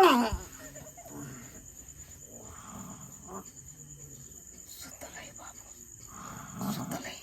सुतल है बाबू, सुतल है।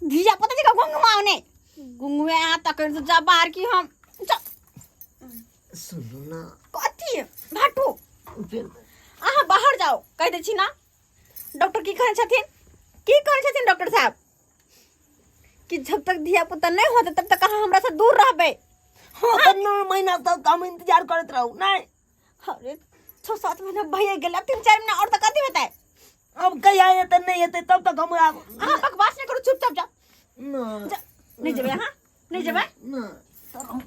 धिया पुता जी का गुंगुआओ ने गुंगुआ तखन से जा बाहर की हम जा। सुनू ना। कथी भाटू? फेर अहाँ बाहर जाओ कहि दै छी ना। डॉक्टर की कहै छथिन, की कहै छथिन डॉक्टर साहब कि जब तक धिया पुता नहीं होते तब तक अहाँ हमरा से दूर रहबै। हाँ, तऽ 9 महीना तक हम इंतजार करैत रहू नहीं। अरे 6-7 महीना भइए गेल, अब 3-4 महीना और तऽ कथी हेतै? अब कहिया हेतै नहीं हेतै तब तक हम आब। अहाँ बकवास नहीं करू, चुपचाप जाओ। ना। जा, नहीं जेबै अहाँ, नहीं जेबै? ना। आओ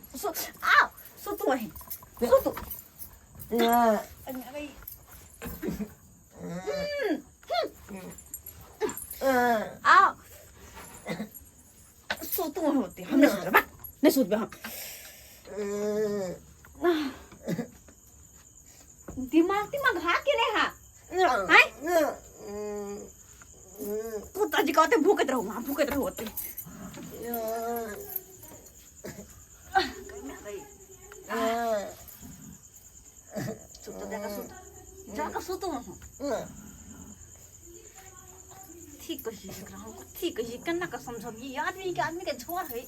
सुतू अहीं, सुतू। ना। आओ सुतू अहाँ होते, हम नहीं सुतबै, नहीं सुतबै हम। दिमाग तिमाग हा के नहीं हा? आँय? कुत्ता जी कहते भूखत रहू, वहाँ भूखत रहू होते। सुत जाकर सुत, जाकर सुतू वहाँ। ठीक कही एकरा हम, कथी कही, केना के समझबियै आदमी के, आदमी के झोर है।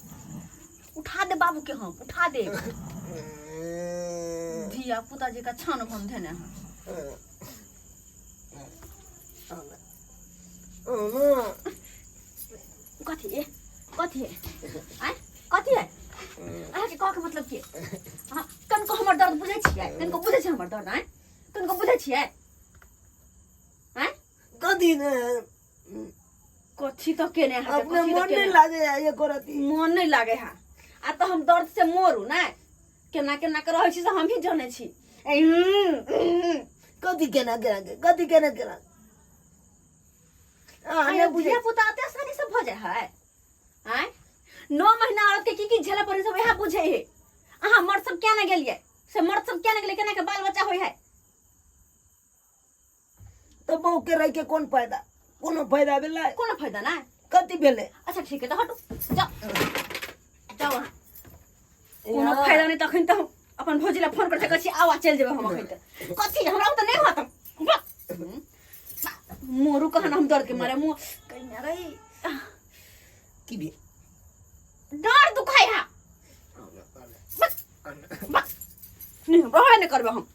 उठा दे बाबू के, हम उठा दे। धिया पुता जी का छान भन धेने हैं। कथी है, कथी है, आँय कथी है? अहाँके कहके मतलब की? अहाँ कनको हमर दर्द बुझै छियै? कनको बुझै छियै हमर दर्द? आँय कनको बुझै छियै? आँय कथी ने? कथी तो केने अहाँके, अपने कथी तऽ मन नहीं केने? लागे है एको रति। मन नहीं लागे है आ तऽ हम दर्द से मरू ने, केना केना के रहै छी से हमही जानै छी। कथी केना केना के, कथी केना केना? अहाँ नहि बुझै। धिया पुता एते आसानी से भऽ जाइ है? आँय 9 महीना औरत के की की झेलऽ पड़ै सब इएह बुझै है। अहाँ मर्द सब किया ने गेलियै से, मर्द सब किया ने गेलियै, केना के बाल बच्चा होइ है? तऽ बहू के रहि के कोन फायदा? कोनो फायदा भेलै? कोनो फायदा नहि। कथी भेलै? अच्छा ठीक है तऽ हटू, जाओ जाओ अहाँ। कोनो फायदा नहि तखन तऽ हम अपन भौजी लए फोन कर सकै छी, आउ आ चलि जेबै हम अखन। तऽ कथी हमरा तऽ नहि होत, मोरू कहन हम दर्द के मारे मुँह कहीं रे। की भेल? डर दुखाय है। नहीं हम रहबे नहीं करबे हम।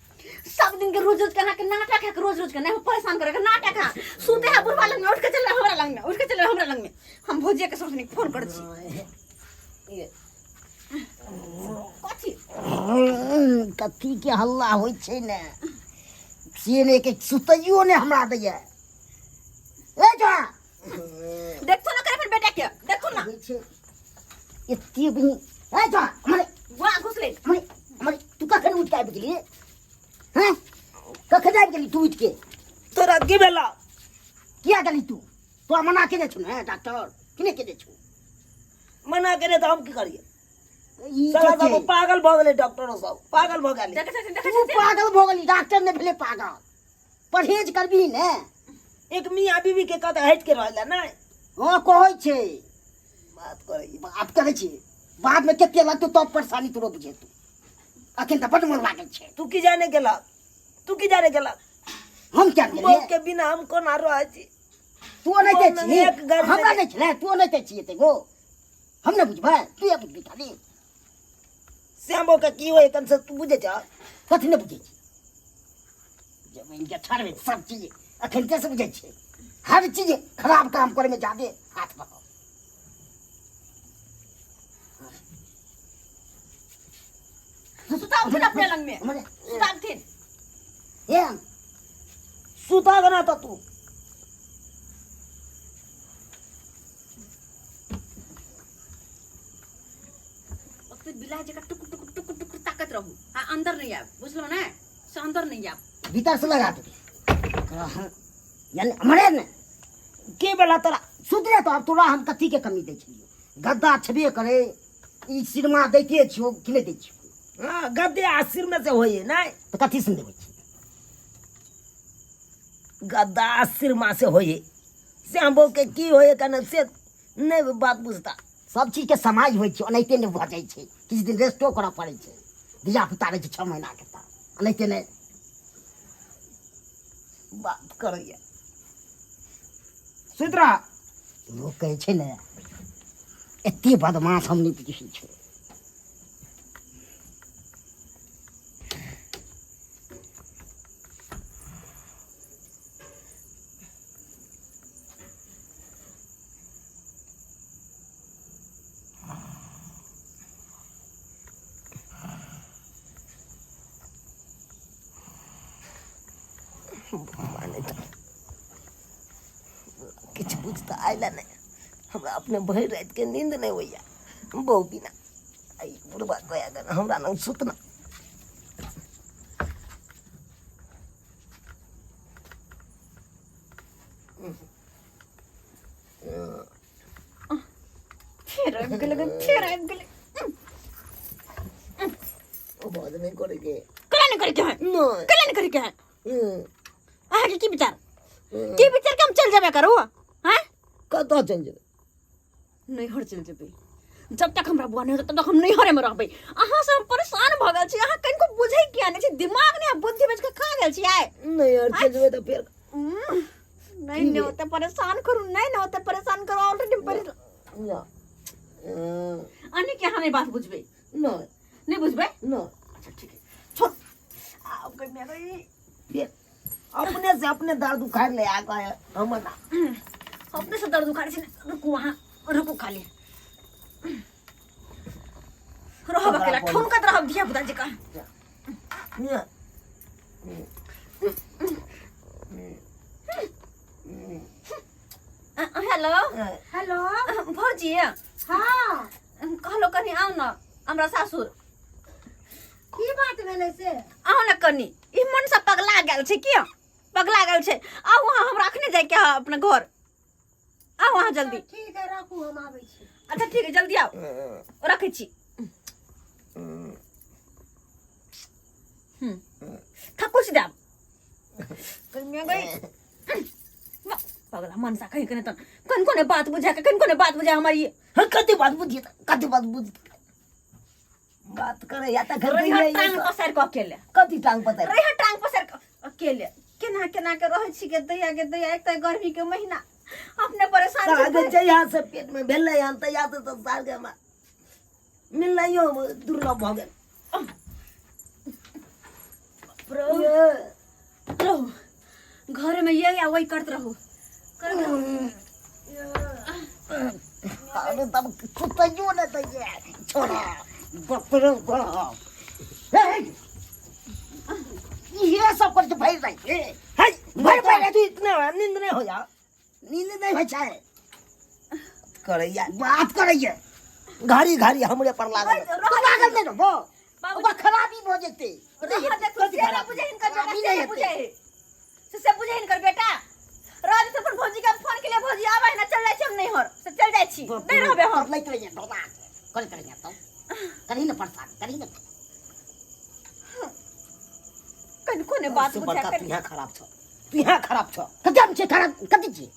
सब दिन के रोज रोज के अहाँके नाटक है, रोज रोज के नहीं हम परेशान करे के नाटक है। सुते है बुढ़वा लग में, उठ के चल हमरा लग में, उठ के चल हमरा लग में। हम भौजिया के सबसे फोन कर छी। कथी? कथी के हल्ला होइ छै ने से नहि के सुतैयो नहि हमरा दैया ए जा देखो ना करे अपन बेटा के देखो ना होइ छै एते भी ए जा हमरे वाह घुस ले हमरे हमरे तू कखन उठि के आबि गेली हैं कखन आबि गेली तू उठि के तोरा की भेला किया गेली तू तोरा मना केने छौ ने डॉक्टर किने केने छौ मना केने तऽ हम की करियै ई साला जे सब छै, पागल भऽ गेलै डॉक्टरो सब पागल भऽ गेलै देखै छथिन देखै तू छथिन पागल भऽ गेली डॉक्टर ने भेलै पागल परहेज करबी ने एक मियाँ बीबी के कहते हटि के रहै लए नहि हँ कहै छै बात करै बात करै छी बादमे कते लगतौ तब परेशानी तोरो बुझेतौ अखन तऽ बड्ड मोन लागै छै तू की जाने गेलक तू की जाने गेलक हम क्या गेलियै बहू के बिना हम कोना रहै छी तू ओनाहिते बहू छी एक घर हमरा नहि छलै तू ओनाहिते छी एते गो हम नहि बुझबै तू बुझबी खाली श्यामो के की होय कन से तू बुझे छ कथी नहि बुझै छी जमीन के छड़बै सब चीज अखन कैसे बुझै छै हर चीज खराब काम करे में जादे हाथ बढ़ाओ सुताबथिन अपने लग में मरे सुताबथिन ए सुता गना त तू ओते बिलाय जकाँ टुकुर टुकुर टुकुर टुकुर ताकत रहू आ अंदर नहीं आब बुझलहुँ ने से अंदर नहीं आब भीतर से लगा देबै ओकरा हम यानी मरे ने के बेला तोरा सुधरे तो अब तोरा हम कथी के कमी दै छलियौ गद्दा छेबे करे ई सिरमा दैते छियौ कि नहि दै छियौ हाँ गद्दे आ सिर में से होइए नहीं तऽ कथी से देबै छी गद्दा आ सिरमा से होइए श्याम बहू के की होइए कने से नहीं बात बुझता सब चीजके समाज होइ छै ओनाहिते नहि भऽ जाइ छै किछु दिन रेस्टो करऽ पड़ै छै धियापुता रहै छै 6 महीनाके तऽ ओनाहिते नहि बात करैए सुति रह लोक कहै छै ने एते बदमाश हम नहि बुझै छै माने तऽ किछु बुझ तऽ आयल नहि हमरा अपने भरि रातिके नींद नहि होइए बहु बिना एहि बुढ़बा गया गना हमरा लग सुतना फेर आबि गेलै फेर आबि गेलै आवाज नहि करैके केना नहि करैके है नहि केना नहि करैके है हम्म, अहाँके की विचार हम्म। की विचार के हम चल जेबे करू हैं कतऽ चलि जेबै नैहर चलि जेबै जब तक हमरा बुआ नहि होतै तब तक हम नैहरेमे रहबै अहाँ से हम परेशान भऽ गेल छी अहाँ कनिको बुझै किया नहि छी दिमाग नहि आ बुद्धि बेच कऽ खा गेल छी आइ नैहर चलि जेबै तऽ फेर नहीं नहीं होता परेशान करू नहीं नहीं होता परेशान करू ऑलरेडी परेशान ना अने के अहाँ नहीं बात बुझबै नहीं नहीं बुझबै नहीं अच्छा ठीक है छोड़ आब गई मैं गई फिर अपने से अपने दर्द उखाड़ ले आ गए हम ना अपने से दर्द उखाड़े छै ने रुकू अहाँ रुकू खाली रहब अकेला ठुनकत रहब धिया पुता जकाँ ना हेलो हेलो भौजी हाँ कहलो कनी आउ न हमरा सासुर की बात भेलै से आउ न कनी ई मन से पगला गेल छै किया पगला गेल छै आउ अहाँ हमरा अखने जाइके है अपना घर आउ अहाँ जल्दी ठीक है राखू हम आबै छी अच्छा ठीक है जल्दी आउ रखै छी थकुच देब कनिया गई पगला मनसा कहीं कने तन कन कोने बात बुझा के कन कोने बात बुझा हमारी हाँ कते बात बुझिए कते बात बुझ बात करे या त घर में रही टांग पसार के अकेले कथी टांग पसार रही टांग पसार के अकेले केना केना के रहै छी के दैया के दैया एक त गर्मी के महीना अपने परेशान छी साग जहिया से पेट में भेलै हन तहिया से तऽ सार के हमरा मिलनाइयो दुर्लभ भऽ गेल रहू रहू घर में ये या वही करत रहू करत रहू अरे तब सुतैयो नहि दैये छोड़ा बाप रे बाप हे, इहे सब कर भरि राति हे। है भरि भरि राति इतने नींद नहीं हो जा नींद नहि होइ छै करैया बात करैया घड़ी घड़ी हमरे पर लागल तू लागल नहि रहबो बाबूजी। ओकर खराबी भऽ जेतै रह देखू से नहि बुझे हिनकर बेटा खराबी से नहि हेतै। बुझे से से बुझे हिनकर बेटा राज से अपन भौजी के फोन के लिए भौजी आबै ना चल जाइ छी हम नैहर से चल जाइ छी नहि रहबे हम लैत रहिए बर्बाद करैत रहिए तब करही ने परेशान करही ने कनिको ने बात से बुझा बड़का कर तू यहाँ खराब छ तू यहाँ खराब छ कते हम छै खराब कते छी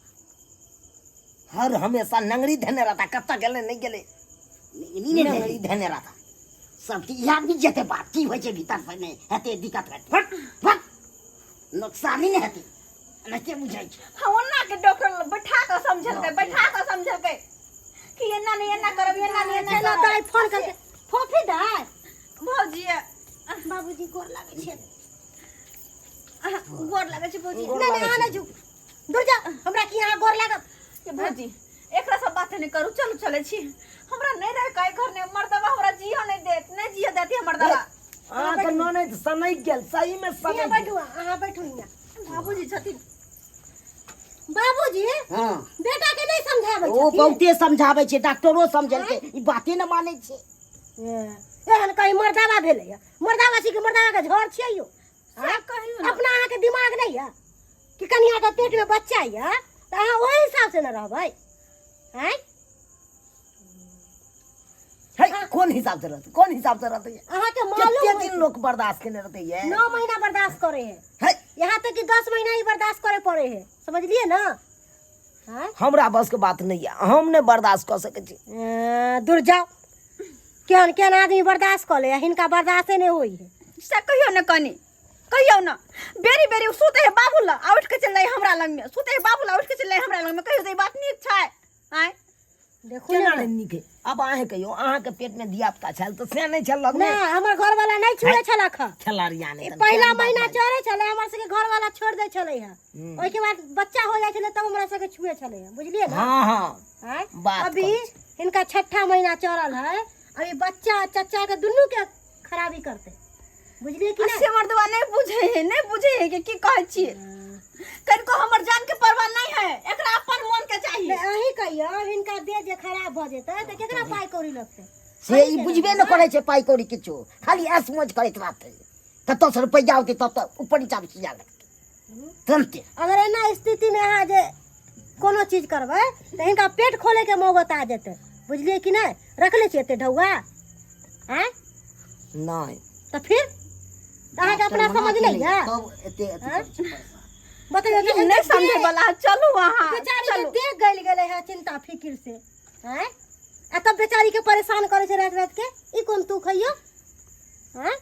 हर हमेशा नंगड़ी धेने रहता कतऽ गेलै नहि गेलै नी ने नंगड़ी धेने रहता सब चीज याद भी जेते बात की होइ छै भीतर से नहि हेतै दिक्कत हेतै फट फट नुकसानी नहि हेतै एनाहिते बुझै छै हाँ ओना के डॉक्टर लग बैठा कऽ समझलकै बैठा कऽ समझलकै कि एना नहीं एना करब एना नहीं एना चलो करब दाइ फोन करके फोफी दाइ भौजी बाबूजी गोर लागै छै अहाँ गोर लागै छै भौजी गोर नहीं नहीं लागै अहाँ छै। नहि झुक दूर जा हमरा की अहाँ गोर लागत ये भौजी एकरा सब बात नहीं करू चलू चलै छी हमरा नहीं रह के घर ने मर्दबा हमरा जियो नहीं देत नहीं जियो देती हमर दवा अहाँके ननैद सनकि गेल सहीमे हियाँ सनकि गेल बैठू अहाँ बैठू हियाँ बाबूजी छथिन बाबूजी हँ बेटा के नहीं समझाबै ओ छथिन बहुते समझाबै छै डॉक्टरो समझेलकै ई बाते ने मानै छै एहन कहीं मर्दावा भेलै मर्दावा छी कि मर्दावा के झड़ छियै यौ से कहियौ ने अपना अहाँके दिमाग नहीं यऽ कि कनिया के पेट में बच्चा यऽ तऽ अहाँ ओहि हिसाब से ने रहबै आँय है कोन हिसाब से रहतै कोन हिसाब से रहतै अहाँके मालूम कते होय दिन लोक बर्दाश्त केने रहतै ये 9 महीना बर्दाश्त करे है है यहाँ तक कि 10 महीना ही बर्दाश्त करे पड़े है समझलिए ना आँय? हमरा बस के बात नहीं है हम नहीं बर्दाश्त कऽ सकै छी दूर जाओ केहन केहन आदमी बर्दाश्त कऽ ले हिनका बर्दाश्ते नहीं होइ है से कहियो ने कनी कहियो ने बेरी बेरी सुते है बाबू ला आ उठ के चल जाए हमरा लग में सुते है बाबू ला उठ के चल जाए हमरा लग में कहियो तऽ ई बात नीक छै आँय देखू केना ने नहि नीक है अब अहें कहियो अहाँके पेट में धिया पुता छल तऽ से नहि छल लगमे नहि हमर घर वाला नहीं छुए छलक हँ खेलाड़िया नहि ई पहिला महीना चढ़े छलै हमर सबके घर वाला छोड़ दै छलै हँ ओहिके बाद बच्चा हो जाइ छलै तब हमरा सबके छुए छलै हँ बुझलिए ना हँ हँ आँय? बात अभी करै छी। हिनका छठा महीना चढ़ल है अभी बच्चा चचा के दुनू के खराबी करते बुझलिए कि आ नहीं से मर्दवा नहीं बुझे है नहीं बुझे है कि की कहै छियै कनिको हमर जान के परवाह नहीं है एकरा अपन मन के चाहिए नहीं, अहीं कहियो हिनका देह जे खराब भऽ जेतै तऽ केकरा पाइ कौड़ी लगतै से ई बुझबे ने करै छै पाइ कौड़ी किछु खाली ऐश मौज करैत रहतै कतऽसँ रुपैआ औतै तब तऽ ऊपर नीचा खिया लगतै तुरन्ते अगर एना स्थिति में अहाँ जे कोनो चीज करबै तऽ हिनका पेट खोले के मौबत आ जेतै बुझलिए कि नहीं रखले छियै एते ढौआ आँय नहि तऽ फिर तऽ अहाँके अपना समझ नहीं है तब एते अथी करै छै पैसा। बतैयौ ई नहीं समझे वाला है चलू अहाँ बेचारी के चलू देह गलि गेलै है चिंता फिकिर से आँय आ तब बेचारी के परेशान करै छै राति राति के ई कोन तू खइयो आँय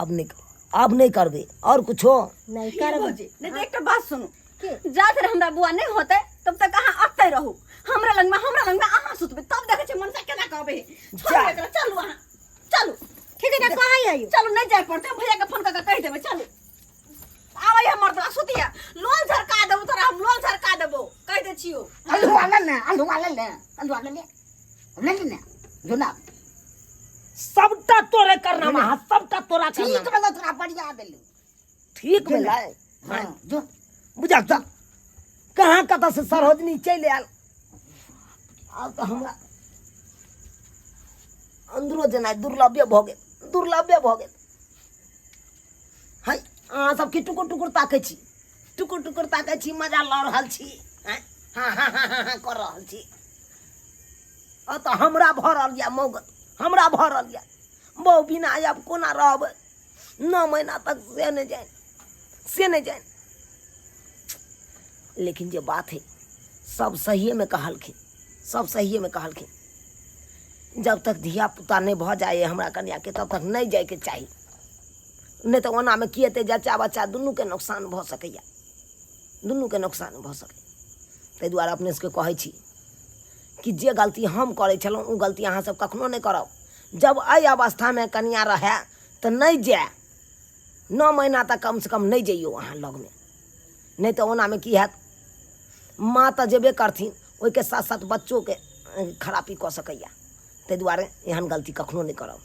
आब नहि आब नहि करबै आओर कुछो नहीं करबै भौजी नहीं तऽ एकटा बात सुनू की जा धरि हमरा बुआ नहीं होते तब तक अहाँ अतै रहू हमरा लग में हमरा लग में अहाँ सुतबै तब देखै छियै मनसा केना कहबै छोड़ू जा। एकरा चलू अहाँ चलू ठीक है तऽ कहै आइयो चलू नहीं जाय पड़तै भैया के फोन कऽ के कहि देबै चलू आबै है मर्दवा सुतिया लोल झरका देबो तोरा हम लोल झरका देबो कहि दै छियौ अल्हुआ ले ने अल्हुआ ले ने अल्हुआ ले ले ले ले ने जो ना सबटा तोरे करनामा है सबटा तोरा ठीक करनामा भेलो तोरा बढ़िया भेलो ठीक भेलै हाँ जो बुझल तऽ कहाँ कतऽ से सरोजनी चलि आयल आब तऽ हमरा अन्दरो जेनाइ दुर्लभे भऽ गेल दुर्लभे भऽ गेल है अहाँ सबके टुकुर टुकुर ताकै छी टुकुर टुकुर ताकै छी मजा लऽ रहल छी आँय? हाँ हाँ हाँ हाँ हाँ कऽ रहल छी अतऽ हमरा भऽ रहल यऽ मौगत हमरा भऽ रहल यऽ बहु बिना आब कोना रहबै 9 महीना तक से नहि जानि से नहि जानि लेकिन जे बात है सब सहिएमे कहलखिन सब सहिएमे कहलखिन जब तक धिया पुता नहि भऽ जाइए हमरा कनियाके तब तक नहि जाइके चाही नहि तऽ ओनामे की हेतै जच्चा बच्चा दुनूके नुकसान भऽ सकैए दुनूके नुकसान भऽ सकैए ताहि दुआरे अपने सबके कहै छी कि जे गलती हम करै छलहुँ ओ गलती अहाँ सब कखनो नहि करब जब एहि अवस्थामे कनिया रहए तऽ नहि जाय 9 महीना तक कमसँ कम नहि जइयौ अहाँ लगमे नहि तऽ ओनामे की हैत माँ तऽ जेबे करथिन ओहिके साथ साथ बच्चोके खरापी कऽ सकैए ताहि दुआरे एहन गलती कखनो नहि करब।